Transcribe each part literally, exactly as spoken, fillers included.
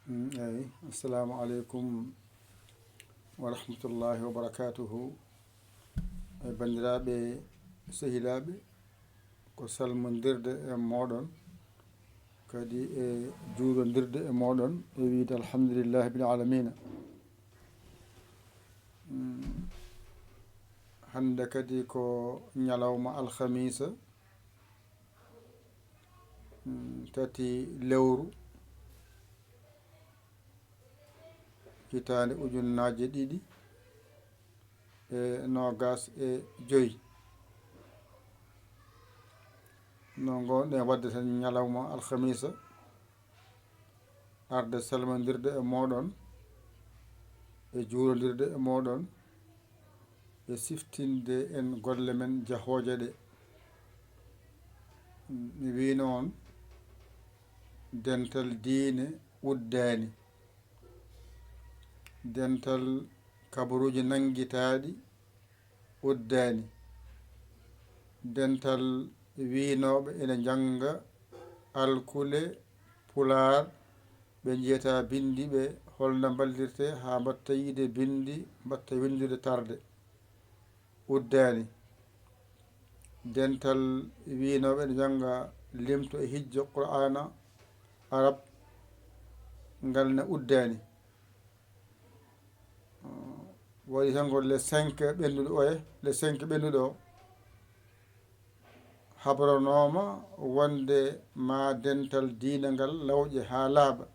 Mm, eyi, assalamu aleykum wa rahmatullahi wa barakatuhu. E banndiraaɓe, sehilaaɓe, ko salmondirde e mooɗon, kadi e juurondirde e mooɗon, e wiyde alhamdulillahi bil alamina. Mm, hannde kadi ko ñalawma alhamisa, mm, tati lewru, hitaande ujunnaaje ɗiɗi e noogas e joy. No ngoowɗen waɗde tan ñalawma alhamisa, arde salmondirde e mooɗon, e juurondirde e mooɗon, e siftinde en golle men jahooje ɗe. Mi wiino on, dental diine uddaani, dental kabaruuji nanngitaaɗi uddaani, dental wiinooɓe ene njannga alkule pulaar, ɓe njiyata binndi ɓe, holno mballirte haa mbatta yiide binndi, mbatta winndude tarde, uddaani. Dental wiinooɓe ene njannga limto e hijjo Qur'aana Arab, ngal ne uddaani. Waɗi tan ko le cinq ɓennuɗo oye, le cinq ɓennuɗo o, habranooma wonde ma dental diine ngal lawƴe haa laaɓa.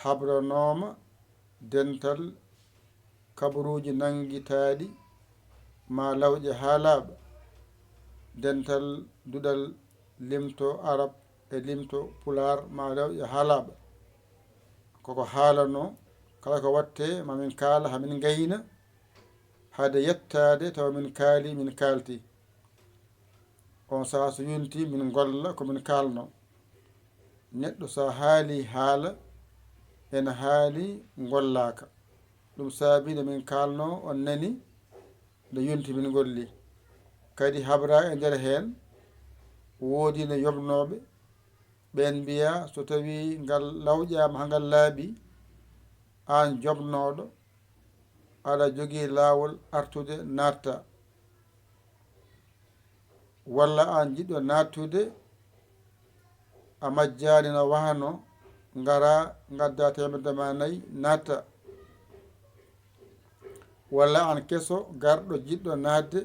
Habranooma dental kabaruuji nanngitaaɗi ma lawƴe haa laaɓa. Dental duɗal limto Arab e limto Pulaar ma lawƴe haa laaɓa. Koko haalanoo, kala ko waɗtee, ma min kaala, haa min ngayna, hade yettaade tawa min kaali, min kaalti. On sahaa so yonti, min ngolla ko min kaalnoo. Neɗɗo so haali haala, ena haali ngollaaka. Ɗum saabi nde min kaalnoo, on nani, nde yonti min ngolli. Kadi habra e nder heen, woodi ne yoɓnooɓe, ɓeen mbiya so tawii ngal lawƴaama haa ngal laaɓi, aan joɓnooɗo, aɗa jogii laawol artude naatta. Walla aan jiɗɗo naattude, a majjaani no wahanoo, ngara ngadda teemedde ma nayi naatta. Walla aan keso garɗo jiɗɗo naatde,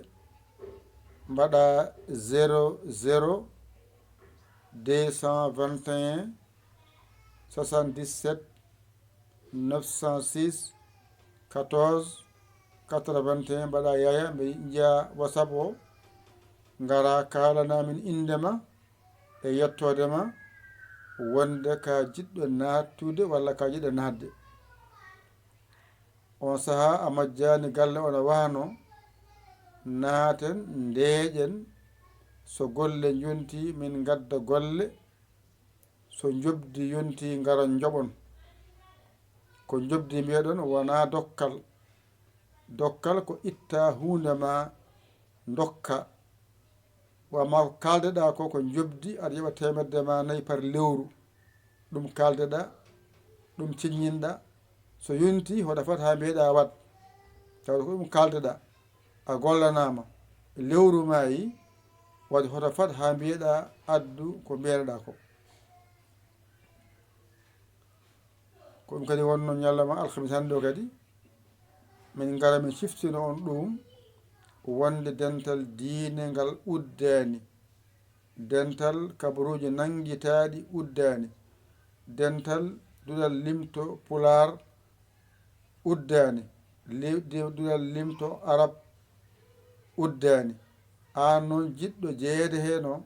mbaɗa zéro zéro deux cent vingt et un soixante-dix-sept neuf cent six quatorze quatre-vingt-un, mbaɗa yaya, mbe njiya WhatsApp o, ngara kaalana min innde ma e yettoode ma, wonde ka jiɗɗo naattude walla ka jiɗɗo naatde. On sahaa a majjaani galle, ona wano naaten, ndeeƴen, so golle njonti, min ngadda golle, so njoɓdi yonti, ngara njoɓon. Ko njoɓdi mbiyeɗon, wonaa dokkal. Dokkal ko itta huunde ma, ndokka. Wa ma ko kaaldeɗaa ko, ko njoɓdi, aɗa yoɓa teemedde ma nayi par lewru. Ɗum kaaldeɗaa, ɗum ciññinɗaa. So yonti, hoɗa fat haa mbiyeɗaa waɗ. Tawde ko ɗum kaaldeɗaa, a gollanaama. Lewru maayi, waɗi hoto fat haa mbiyeɗaa addu ko mbiyeɗaa ko. Ko ɗum kadi wonno ñalawma alhamis hannde o kadi. Min ngara min ciftino on ɗum, wonde dental diine ngal uddaani. Dental kabaruuji nanngitaaɗi uddaani. Dental duɗal limto Pulaar uddaani. Li-, di-, duɗal limto Arab uddaani. Aan noon jiɗɗo jeyeede heen o,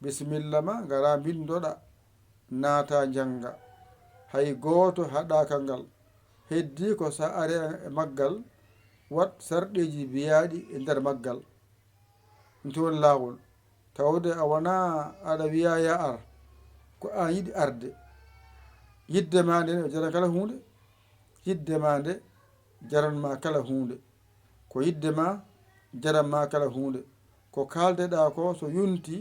bisimilla ma, ngara mbinndoɗa, naata njannga. Hay gooto haɗaaka ngal. Heddii ko so a ari e maggal, waɗ sarɗiiji biyaaɗi e nder maggal. Ɗum tigi woni laawol. Tawde a wonaa aɗa wiya ya ar, ko aan yiɗi arde. Yiɗde ma nde no jaran kala huunde. Yiɗde ma nde jaran ma kala huunde. Ko yiɗde ma jaran ma kala huunde. Ko kaaldeɗaa ko so yonti,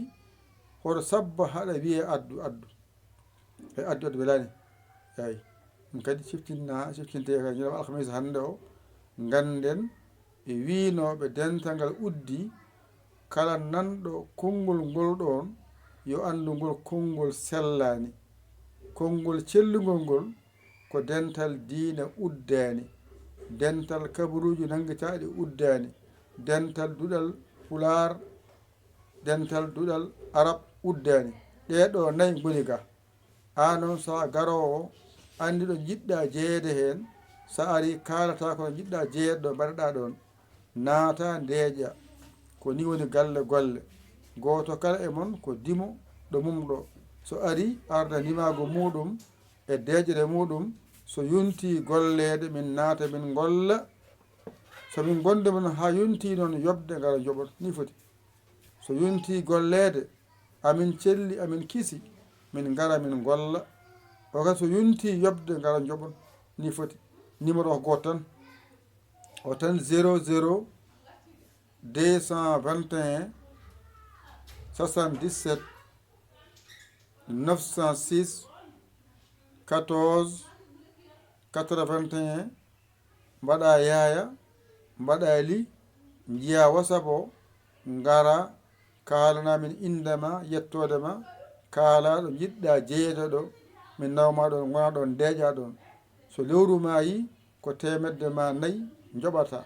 hoto sabbo haɗa wiye addu, addu. E addi addi welaani. Eyi. Ɗum kadi siftinna, siftinte kadi ñalawma alhamisa hannde o. Ngannden e wiinooɓe dental ngal uddi, kala nanɗo konngol ngol ɗoon, yo anndu ngol konngol sellaani. Konngol cellungol ngol ko dental diina uddaani, dental kabaruuji nanngitaaɗi uddaani, dental duɗal pulaar, dental duɗal arab uddaani. Ɗee ɗoo nay ngoni ga. Aan noon, so a garoowo, anndu ɗo njiɗɗaa jeyeede heen. So a arii, kaalataa ko ɗo njiɗɗaa jeyeede ɗo, mbaɗaɗaa ɗoon. Naata, ndeeƴa. Ko nii woni galle golle. Gooto kala e mon ko dimo ɗo mum ɗo. So arii, arda ndimaagu muuɗum e deeƴre muuɗum. So yontii golleede, min naata, min ngolla. So min ngondi mon haa yontii noon yoɓde, ngara njoɓon. Nii foti. So yontii golleede, amin celli, amin kisi, min ngara, min ngolla. O kadi so yontii yoɓde, ngara njoɓon. Nii foti. Numéro o ko gooto tan. O tan, zéro zéro deux cent vingt et un soixante-dix-sept neuf cent six quatorze quatre-vingt-un. Mbaɗa yaaya, mbaɗa li, njiya WhatsApp o, ngara, kaalana min innde ma, yettoode ma, kaala ɗo njiɗɗa jeyeede ɗo, min nawma ɗon, ngona ɗon, ndeeƴa ɗon. So lewru maayi, ko teemedde ma nayi njoɓata.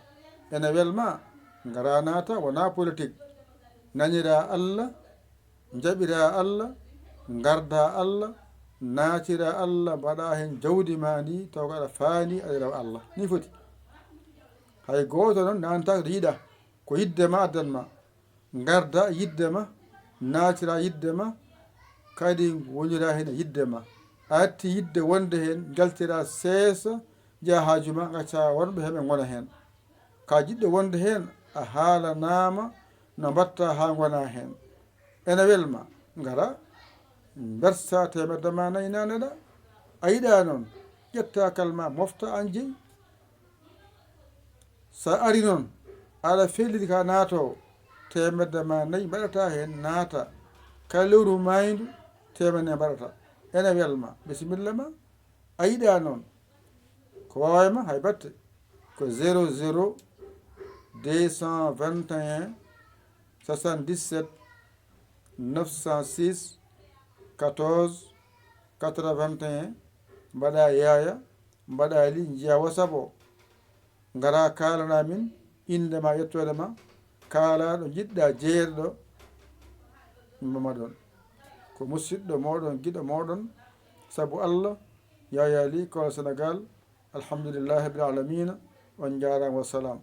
Ene welma, ngara naata, wona politik. Nanira Allah, njaɓira Allah, ngarda Allah, naatira Allah, mbaɗa heen jawdi ma ndi, taw ko aɗa faani, aɗa rewa Allah. Nii foti. Hay gooto noon naantaako to yiɗa, ko yidde ma addan ma. Ngarda yidde ma, naatira yidde ma, kadi wonira heen e yidde ma. A atti yidde wonde heen, njaltira seesa, jeya haaju ma, ngacca wonɓe heɓe ngona heen. Ka jiɗɗo wonde heen, a haalanaama no mbaɗta haa ngona heen. Ene welma, ngara, mbersa teemedde ma nayi naneɗa. A yiɗa noon, ƴetta kalma mofta aan jeyi. So a ari noon, aɗa felliti ka naatoowo, teemedde ma nayi mbaɗata heen, naata. Kala lewru maayndu, teemedde mbaɗata. Ene welma, bisimilla ma. A yiɗa noon, ko waaway ma hay batte, ko zéro zéro deux cent vingt et un soixante-dix-sept neuf cent six quatorze quatre-vingt-un. Mbaɗa yaaya, mbaɗa li, njiya WhatsApp o. Ngara kaalana min innde ma, yettoode ma, kaala ɗo njiɗɗa jeyeede ɗo, min mbama ɗon. Ko musiɗɗo mooɗon, giɗo mooɗon, sabu Allah, Yaya Ly, Kolo Senegal. Alhamdulillahi rabbil alamina. On njaaraama, wassalam.